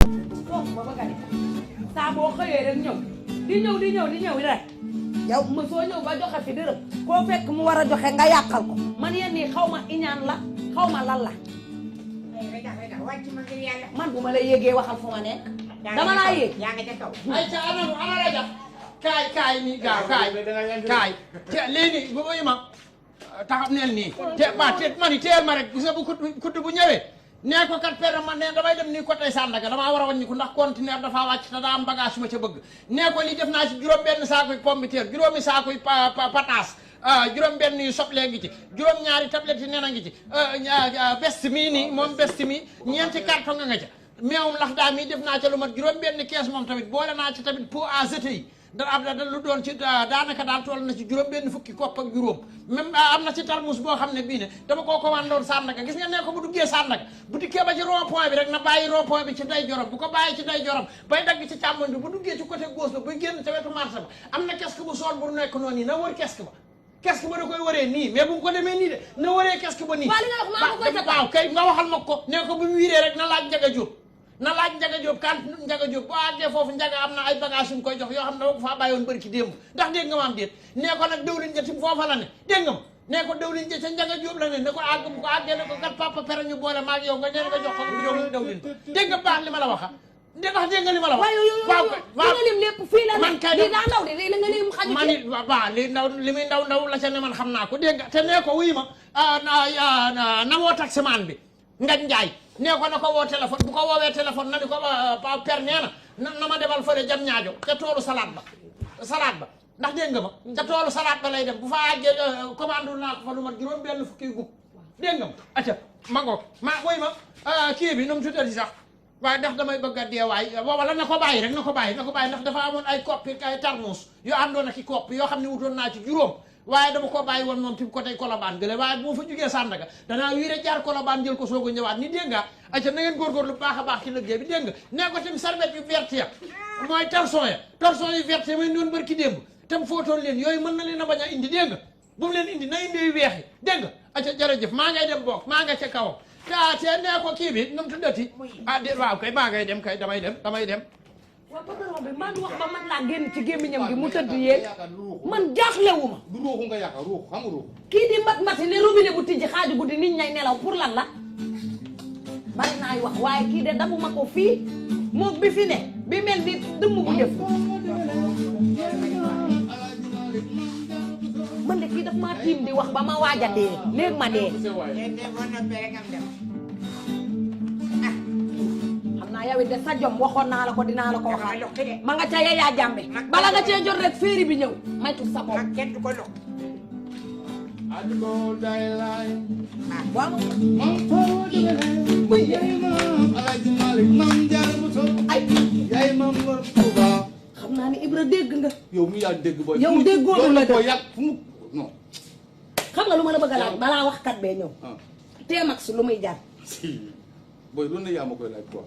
toog ba bëgg a def saa boo xëyee rek ñëw di ñëw rek yow mosoo ñëw ba joxe fi dërëm koo fekk mu war a joxe nga yàqal ko man yéen nii xaw ma iñaan la xaw ma lan la man bu ma la yéegee waxal fu ma nekk dama laa yéeg yaa nga ca kaw ay ca ana raja kaay nii gaaw kaay te léegi bu ma taxam neel nii te mani teel ma rek gis nga bu kudd bu ñëwee nee ko kat père man nee damay dem nii côté Sandaga damaa war a wàññiku ndax conteneur dafa wàcc te daa am bagage ma ca bëgg nee ko li def naa ci juróom benn saakuy pomme de terre juróomi saakuy pataas juróom benn yu soble ngi ci juróom ñaari tablette yi nen a ngi ci best mi nii moom best mi ñeenti carton nga ca meewum lax daa mi def naa ca lu mat juróom benn kees moom tamit boole naa ci tamit pot à jeter yi da lu doon ci daanaka daal toll na ci juróom benn fukki kopp ak juróom même am na ci tarmus boo xam ne bii ne dama koo commandé woon Sandaga gis nga ne ko bu duggee Sandaga bu dikkee ba ci rond point bi rek na bàyyi rond point bi ci day jorom bu ko bàyyi ci day jorom bay dagg ci càmmoñ bi bu duggee ci côté gauche ba bay génn ca wetu marché ba am na kesque bu sool bu nekk noonu yi na wër kesque ba da koy waree nii mais bu ko demee nii de na waree kesque ba nii waaw kay nga waxal ma ko ne ko bu mu wiiree rek na laaj Njaga Jóob kan Njaga Jóob boo àggee foofu Njaga am na ay bagage yu mu koy jox yoo xam ne dama ko faa bàyyoon bërki démb ndax dégg nga ma am déet nee ko nag dëwlin ja ci foofa la ne dégg nga ma nee ko dëwlin ja ca Njaga Jóob la ne ko àgg bu ko àggee ne ko kat papa pere ñu boole maag yow nga ñeen nga jox ko yow dëwlin dégg nga baax li ma la waxa ndax dégg nga li ma la wax waaw nga lim lépp fii la man kay lii daa ndaw de lii la nga lim xaju man it waaw li muy ndaw la ca ne man xam naa ko dégg nga te nee ko wuy ma na woo taximan bi nga njaay nee ko na ko woo téléphone bu ko woowee téléphone na ni ko per nee na ma demal fële jam ñaajo ca toolu salade ba ndax dégg nga ma ca toolu salade ba lay dem bu fa àggee commande naa ko fa lu mat juróom benn fukki gub dégg nga ma acca ma ngoog woy ma kii bi nu mu tuddati sax waaye ndax damay bëgg a dee waay wala na ko bàyyi rek na ko bàyyi ndax dafa amoon ay koppi ay tarmus yoo àndoon ak i kopp yoo xam ne wutoon naa ci juróom waaye dama ko bàyyi woon moom ci côté Colobane gële waaye bu ma fa jugee Sandaga danaa wiire jaar Colobane jël ko soog a ñëwaat ni dégg nga acca na ngeen góorgóorlu bu baax a baax ci liggéey bi dégg nga nee ko tamit serviette yu verte ya mooy torchon yu verte ya may noonu barki démb tam footoon leen yooyu mën na leen a bañ a indi dégg nga bu mu leen indi na indi yu weex yi dégg nga acca jërëjëf maa ngay dem boog maa nga ca kawam te nee ko kii bi nu mu tuddati waaw kay maa ngay dem kay damay dem waaw patron bi man wax ba man laa génn ci gémmiñam gi mu tëdd yéen man jaaxlewu ma du ruuxu nga yaakaar ruux xam nga ruux kii di mati ne robinet bu tijji xaaju guddi nit ñay nelaw pour lan la bari naay wax waaye kii de dabu ma ko fii moom bi fi ne bi mel ni dëmm bu def man de kii daf maa tiim di wax ba ma waaj a dee léegi ma dee yow it de sa jom waxoon naa la ko dinaa la ko waxal ma nga ca Yaya Jammeh bala nga cee jot rek féeri bi ñëw maytu sa bopp kenn du ko lox adgo daylay waaw Alaaji Malik mam jaar bu so ay yaay mam war Touba xam naa ni Ibra dégg nga yow mi yaa dégg booy yow déggoo la ko yàq fu mu non xam nga lu ma la bëgg a laaj balaa wax kat bee ñëw T-Max lu muy jar booy lu ne yaa ma koy laaj quoi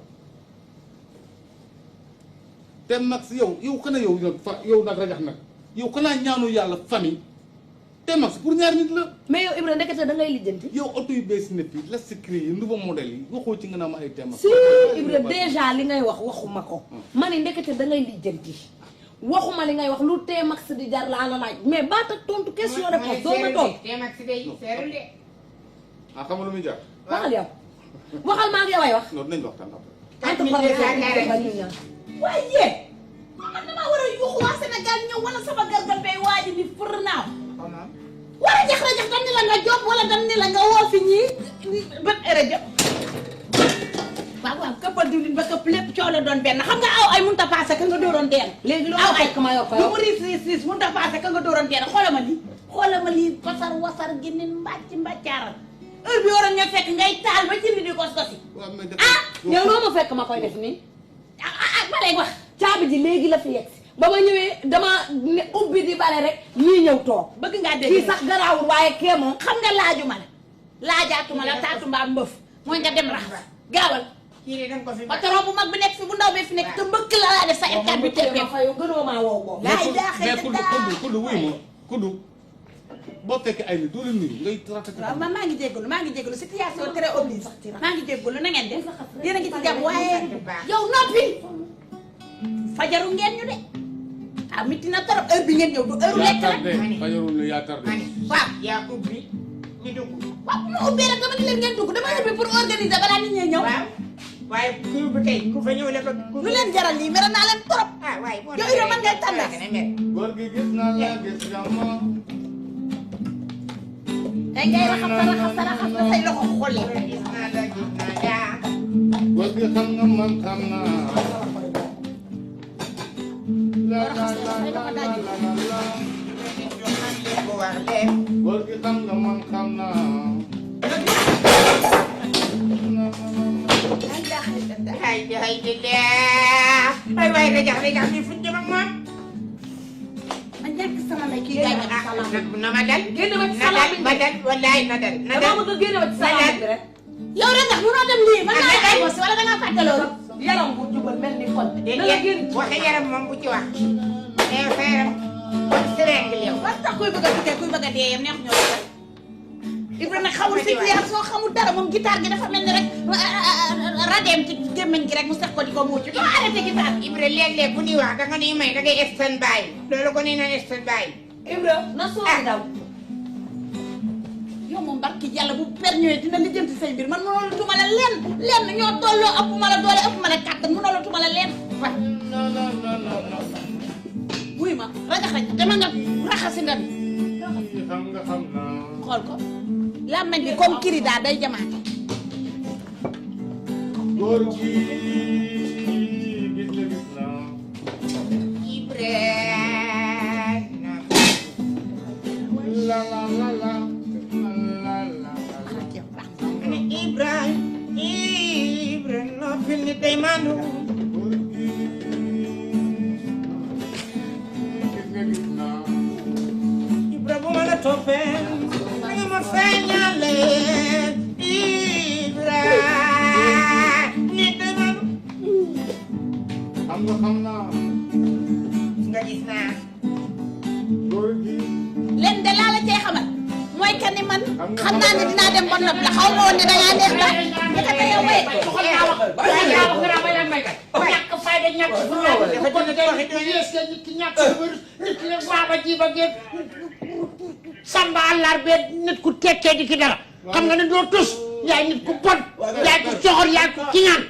T-Max yow xanaa yow nag rajax nag yow xanaa ñaanu yàlla famille T-Max pour ñaar nit la. mais yow Ibra ndekete da ngay lijjanti. yow oto yu bees ne fii la secret yi nouveau modèle yi waxoo ci nga naa ma ay T-Max. si Ibra déjà li ngay wax waxuma ko. ma ne ndekete da ngay lijjanti waxuma li ngay wax lu T-Max di jar laa la laaj mais baat ak tontu question réponse doon na tontu. T-Max day seerul de. ah xam nga lu muy jar. waxal yow waxal maa ngi yow ay wax. non dinañ waxtaan après. waaye man damaa war a yuuxu waa Sénégal ñëw wala sama gargal bay waaji ni fër naaw war a jax rajax dam ni la nga job wala dam ni la nga woo fi ñii ban ere jëp waaw këppal diwlin ba këpp lépp coono doon benn xam nga aw ay mënut a paase ka nga dooroon deen léegi lu fekk ma yor ko lu mu riis mënut a paase ka nga dooroon deen xoolal ma lii pasar wasar génnin mbàccaaral heure bi waroon nga fekk ngay taal ba ci di ko sosi yow loo ma fekk ma koy def nii ba léegi wax caabi ji léegi la fi yegg si ba ma ñëwee dama ne ubbi di bale rek ñii ñëw toog bëgg ngaa dégg kii sax garaawul waaye kee moom xam nga laajuma la laajaatuma la taatu mbaa mbëf mooy nga dem rax gaawal kii de danga ko fi patron bu mag bi nekk fi bu ndaw bi fi nekk te mbëkk la laa def sa état bi teppee fa yow gënoo maa woo boobu mais kuddu wuy ma kuddu boo fekkee ay nit doo leen nuyu ngay traité. waaw man maa ngi jégalu situation très oblige maa ngi jégalu na ngeen def yéen a ngi ci jàmm waaye yow noppi fajaru ngeen ñu de ah miti na trop heure bi ngeen ñëw du heure lekk la fajarul ne yaa tardé. waaw yaa ubbi ñu dugg. waaw bu ma ubbee rek dama ni leen ngeen dugg dama ubbi pour organiser balaa nit ñi ñëw waaw waaye ku ubbi kay ku fa ñëw la ko. lu leen jaral lii mere naa leen trop ah waaye boo yow Ibrahima man ngay tàndaas góor gi gis naa la gis nga ma. tey ngay raxas sa say loxo xolli gis naa la gis naa yaa. góor gi xam nga man xam naa. la la la la la la. bu wax leen. góor gi xam nga man xam naa. ay ay di leer. ay waay rajax bi fu ñu jëm ak moom. ma ñàkk sama lay kii gaañ ak salaam na ma dal. génn ma ci salaam bi ma dal wallaay na dal. na dal dama bëgg génn ma ci salaam bi rek yow rek ndax munoo dem lii man naa kay bosi wala da ngaa fàtte loolu yaram bu jubal mel ni kon déedéet waxe yaram moom bu ci wax. mais sa yaram kon seringue yow. parce que kuy bëgg a tukkee kuy bëgg a dee yam neex ñoo def Ibrahima xamul situation xamul dara moom guitare gi dafa mel ni rek radeem ci gémmiñ gi rek mu sax ko di ko mucc doo arrêté guitare Ibra léeg-léeg bu ñuy wax danga nuy may dangay stand by. loolu ko nii na stand by. Ibra na soobi daw yow moom barki yàlla bu per ñëwee dina lijjanti say mbir man mënoo la tuma la lenn ñoo tolloo ëpp ma la doole ëpp ma la kàttan mënoo la tuma la lenn wa non non non non. wuy ma rajax dama nga raxasi nga bi xam nga xam naa. xool ko làmmeñ bi comme kiri daa day jamaate góor gi gis naa. Ibra. la la la la. Ibra noppil ni tey maandu. góor gi gis naa. Ibra bu ma la toppee nga ma feeñale. Ibra ni tey maandu. xam nga xam naa. nga gis naa. góor gi. leen de laa la cay xamal mooy que ni man xam naa ne dinaa dem ba nopp la xaw ma woon ne dangaa neex ba nekkate yow may ñàkk fayda ñàkk fu ñàkk ko ne yees ke nit ki ñàkk nit ki ne baaba ji ba géet samba àllar bee nit ku tekkee di ki dara xam nga ne doo tus yaay nit ku bon yaay ku coxor yaay ku kiñaan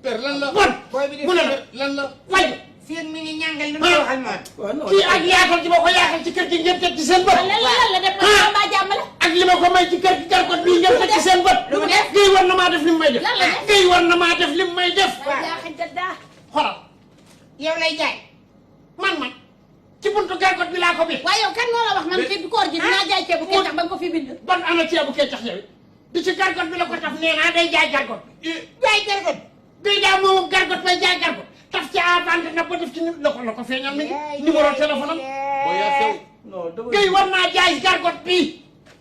per lan la. bon booy bi di mu ne lan la. way seen mi ngi ñàngal lu muy waxal moom. kii ak yaatal ji ma ko yaatal ci kër gi ngeen teg ci seen bët lan la def ma mbaa jàmm la ak li ma ko may ci kër gi gargot bii ngeen teg ci seen bët lu mu def kii war na maa def li mu may def lan la def kii war na maa def li mu may def jaaxi daddaa xoolal yow lay jaay. man ci buntu gargot bi laa ko bi waaye yow kan moo la wax man kii koor gi dinaa jaay ceebu kee tax ba nga ko fi bind ban ana ceebu kee tax yow di ci gargot bi la ko taf nee naa day jaay gargot jaay gargot. day jaay moom gargot bay jaay gargot taf ci avante na ko def ci la ko feeñal mi numéro téléphone am boo yaa sew. Guèye war naa jaay gargot bii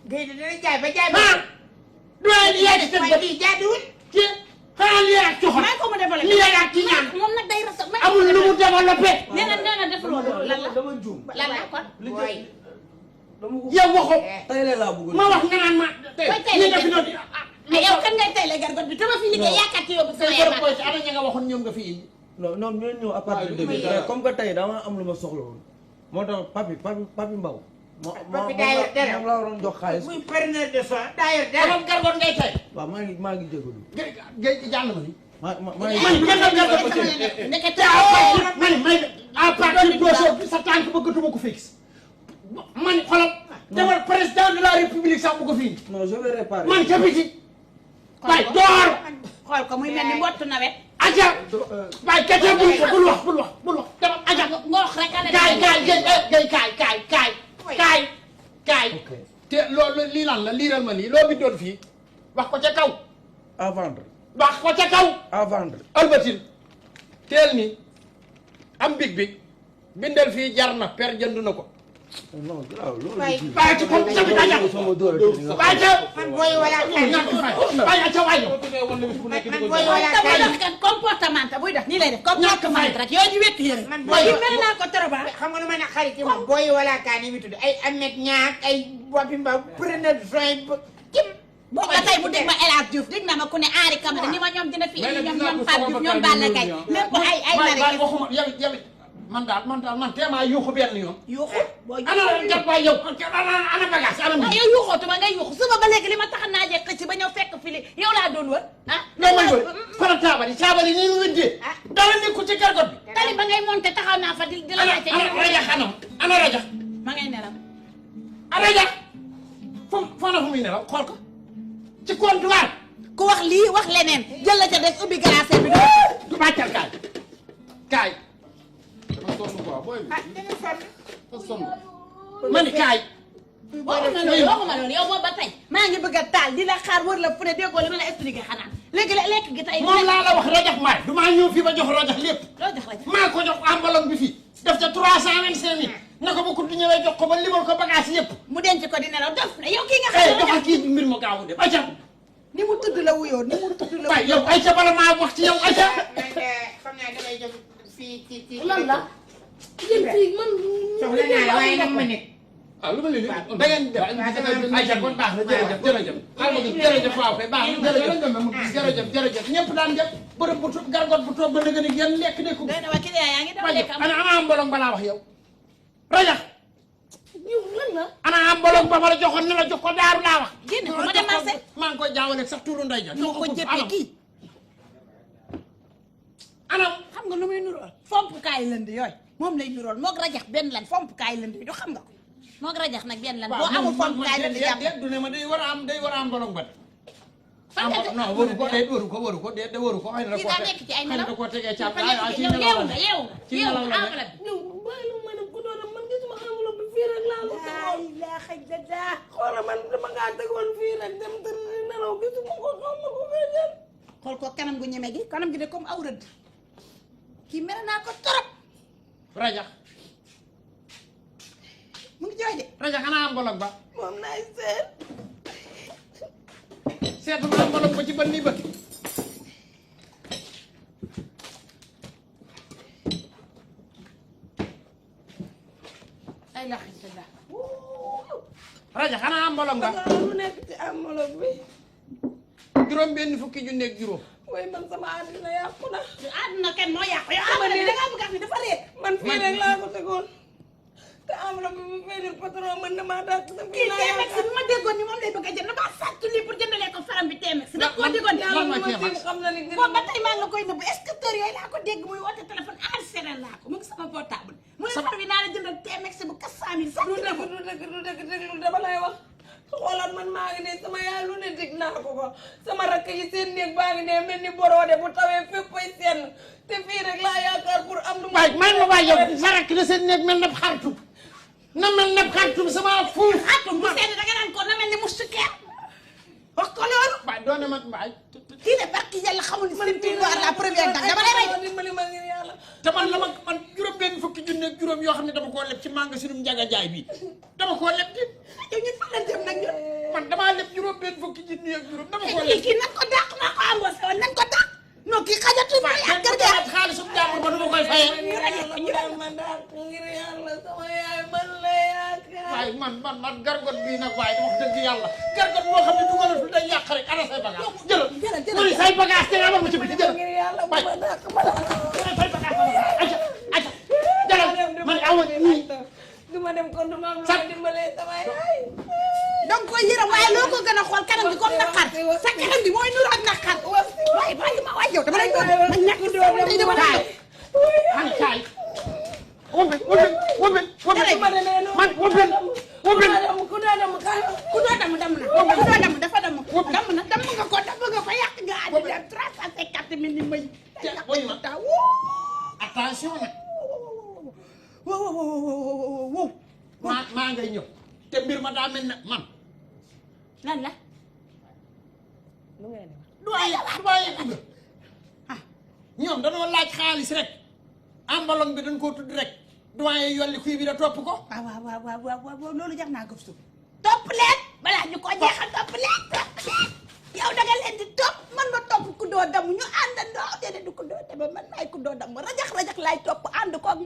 Guèye dina jaay ba jaay ba. ah doyen yaa ci teg waaye bii jaaduwul. ci xanaa lii ak coxor may ko mu développé lii ak ci ñaan moom nag day rasa amul lu mu développé nee na def loolu lan la dama juum. lan la kon booy. dama ko yow waxo tey la laa bëgg. ma wax nga naan ma koy tey ñi la nga fi doon mais yow kan ngay tey la gargot bi te ma fi liggéey yaakaar ci yóbbu sama say yaay boy ci ana ñi nga waxoon ñoom nga fi indi non non ñoo ñëw à part de début mais comme que tey dama am lu ma soxla woon moo tax papi Mbaw. Papi daa yor dara moom laa waroon jox xaalis. muy preneur de soin daa yor dara. borom gargot ngay tey waaw maa ngi jégalu. Guèye jàll ma ni maa ngi. man jëndal gargot ba ndekete man may à partir de doso sa tànk bëggatuma ko fixe man xoolal demal président de la république sax bu ko fii non je vais réparer. man ca biti bay door xool ko muy mel ni mbottu nawet aja bay kete bul wax dama aja ngoox rek ale kaay te loolu lii lan la liiral ma nii loo bindoon fii wax ko ca kaw à vendre. wax ko ca kaw à vendre. albatin teel ni am big bindal fii jar na per jënd na ko non grave loolu. bàyyi ci kon sa bi daa jàpp sama dóor bàyyi ca man booy wala kaay ñàkk fay bàyyi ca waay yow man booy wala te muy kaay def kat comportement te buy def nii lay def comportement rek yooyu di wekk yére man booy booy mel naa ko trop xam nga lu ma naqari ci moom booy wala kaay ni mu tudd ay Amet ñaak ay Wapi Mba preneur soin kim boo ba tey mu dégg ma El Hadj Diouf dégg na ma ku ne Henri Camara ni ma ñoom dina fi indi ñoom Pape Diouf ñoom Balla Gaye lépp ay bàyyi waxuma yow man daal téemaa yuuxu benn yoon yuuxu boo ana jot waay yow ana bagage ana mi yow yuuxootuma ngay yuuxu suba ba léegi li ma tax naa jekk ci ba ñëw fekk fili yow laa doon wër ah loo may wër kono taabali nii mu weddee dara nekku ci gargot bi tali ba ngay monté taxaw naa fa di la laajte ana rajax ana rajax ma ngay nelaw ana rajax foo na fu muy nelaw xool ko ci comptoir ku wax lii wax leneen jël la ca des ubbi glace bi du bàccal kaay ma sonn quoi booy bi ah danga sonn ma sonn. ma ni kaay waxuma loolu yow boobu ba tey maa ngi bëgg a taal di la xaar wër la fu ne déggoo li ma la expliqué xanaa léegi la lekk gi tey moom laa la wax rajax maay du maa ñëw fii ba jox rajax lépp loo jox la maa ko jox enveloppe bi fii def ca 325 000 na ko ba ku di ñëwee jox ko ba limal ko bagage yëpp mu denc ko di nelaw dof la yow kii nga xam ne doxal kii mbir ma gaawu dem ayca ni mu tudd la wuyoo ni mu tudd la waay yow ayca bala maa wax ci yow ayca xam naa damay jóg fii ci lan la yéen fii man soxla naa la waaye nag ma nekk ah lu ma leen di. da ngeen def ayca kon baax na jërëjëf waaw kay baax na jërëjëf ñëpp daan def bërëb bu gargot bu toog ba nëgë ni ngeen lekk ne ko doy na waa kii yaa ngi dama lekk am ana am mbolong balaa wax yow rajax yow lan la ana am mbolong ba ma la joxoon ne la jox ko daaru laa wax génne ko ma dem marché maa ngi koy jaawale sax tuuru nday ja moo ko jëppee kii anam xam nga lu muy nurool fompukaay lënd yooyu moom lay nurool moog rajax benn lan fompukaay lënd yi du xam nga ko moog rajax nag benn lan boo amul fompukaay lënd jàpp du ne ma day war a am mbolong ba fan nga non waru ko de waru ko xëy na kii daa nekk ci ay nelaw da koo tegee càpp ci yeewu nga yeewu ci nga nelaw la enveloppe bi yow bàyyi lu ma def ku doon man gisuma enveloppe bi fii rek laa ko tegoon. laa xëj dadaa xoolal man dama ngaa tegoon fii rek dem tër nelaw gisuma ko xaw ma ko fee jël. xool ko kanam gu ñeme gi kanam gi de comme aw rëdd kii mere naa ko torop rajax mu ngi jooy de rajax ana am mbolong ba moom naay seet. seetu naa mbolong ba ci ban nii bët ay laa xëj dadaa rajax ana am mbolong ba lu nekk ci enveloppe bi. juróom benn fukki junni ak juróom waaye man sama àddina yàqu na. àdduna kenn moo yàqu yow enveloppe bi da ngaa bëgg a xam ne dafa réer man fii rek laa ko tegoon. te enveloppe bi bu feeñul patron man damaa dàq te fii kii laa Temex yaakaar. bi ma déggoon ni moom lay bëgg a jënd damaa sàcc lii pour jëndalee ko faram bi Temex da koo déggoon yàlla lan ma mooy Temex? xam na ni gën boobu ba tey maa ngi la koy nëbbu escorteur yooyu laa ko dégg muy woote téléphone enregistré naa ko mu ngi sama portable mu ne far bi naa la jëndal Temex bu 400 000 sax du dëgg déglu dama lay wax xoolal man maa ngi ne sama yaay lu ne dig naa ko ko sama rakk yi seen néeg baa ngi ne mel ni borode bu tawee fépp ay seen te fii rek laa yaakaar pour am lu waay man ma waay yow sa rakk la seen néeg mel na xaritu na mel ne xaritu sama fuuf atum bu sedd da nga naan ko na mel ni moustiquaire wax ko loolu waay doone ma waay kii de barki yàlla xamul ni ceinture noire la première dame dama lay rey dimbali ma ngir yàlla te man la man juróom benn fukki junni ak juróom yoo xam ne dama koo leb ci magasinum Njaga Jaay bi dama koo leb di yow ñun fan la jëm nag ñun man damaa leb juróom benn fukki junni ak juróom dama koo leb kii nañ ko dàq maa ko embauché woon nañ ko dàq non kii xajatu ma waay ak kër kër ga xaalisum jàmbur ba du ma koy fayee ma daal ngir yàlla sama yaay man la yaakaar waaye man gargot bii nag waaye wax dëgg yàlla gargot boo xam ne dugalatul day yàq rek ana say bagage jëlal mu ni say bagage te amal ma ci biti jëlal ngir yàlla bu waay ma dàq ma dàq jëlal say bagage aca aca jëlal man awa nii du ma dem kon du ma am lu ma dimbalee sama yaay donc koy yërëm waaye loo ko gën a xool kanam gi comme naqar sa kanam gi mooy nuru ak naqar waaye bàyyi ma waay yow dama lay doon ma ñàkk sama tey dama lay an kaay wobbe man wobbe ku daa dem kaay ku doo damm damm na ku doo damm dafa damm damm nga ko yàq nga àddina 350 000 ni may woy ma taw attention nag wow maa ngay ñëw te mbir ma daa mel ne man lan la doyen Ibra ñoom dañoo laaj xaalis rek enveloppe bi dañ koo tudd rek doyen yolli kuy bi da topp ko waaw loolu jar naa gëstu topp leen balaa ñu ko jeexal topp leen yow da nga leen di topp man ma topp ku doo damu ñu àndandoo déedéet du ku doo dama man maay ku doo damu rajax laay topp ànd ko